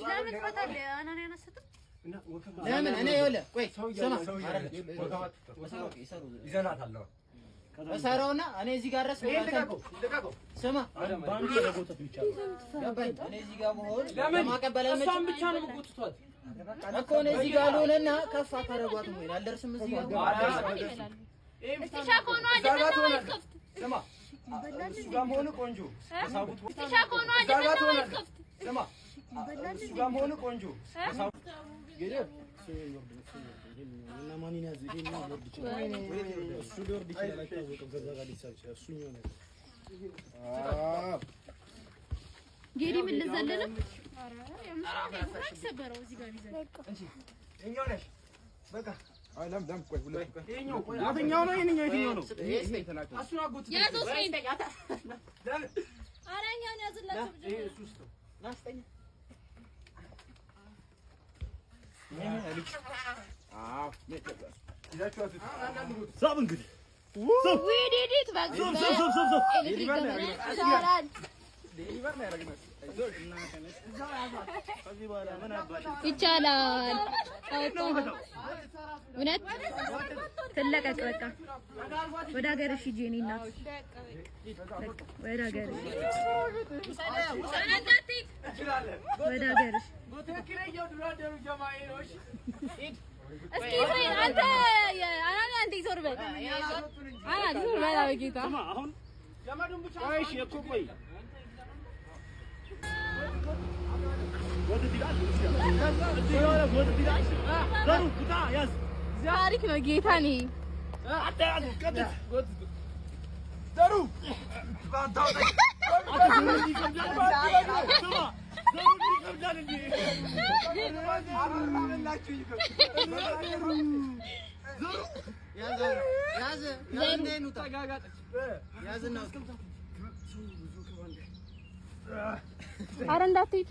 ለምን ትፈታለህ? አናንያን አትሰጥም? ለምን እኔ ይኸውልህ፣ ቆይ ስማ፣ እሰረውና እኔ እዚህ ጋር ድረስ ስማ፣ ገባኝ። እኔ እዚህ ጋር መሆን ለማቀበል አይመችም ብቻ ነው የምትጎትቷት እኮ። እኔ እዚህ ጋር ልሆንና ከፍ አታደርጓትም ወይ? አልደርስም እዚህ ጋር። እስቲ ሻኮኑ አድርግና ወይ ክፍት። እሱ ጋር መሆኑ ቆንጆ። እስቲ ሻኮኑ አድርግና ወይ ክፍት። ስማ፣ እሱ ጋር መሆኑ ቆንጆ። ጌዲ ምን ልዘልልም? ሰበረው እዚህ ጋር ቢዘል የትኛው ነው? ይሄንኛው የትኛው ነው? ያዘው ስሬን። ኧረ እኛን ያዝላቸው። ሳብ እንግዲህ ዊዲዲት በኤሌክትሪክ ገመድ ይቻላል ይቻላል። እውነት ትለቀቅ። በቃ ወደ ሀገርሽ ሂጂ የእኔ እናት፣ ወደ ሀገርሽ፣ ወደ ሀገርሽ። እስኪ አንተ አናንያ አንተ ዞር በል፣ አና ዞር በል በጌታ። ታሪክ ነው ጌታ ነው። ኧረ እንዳትሄድ።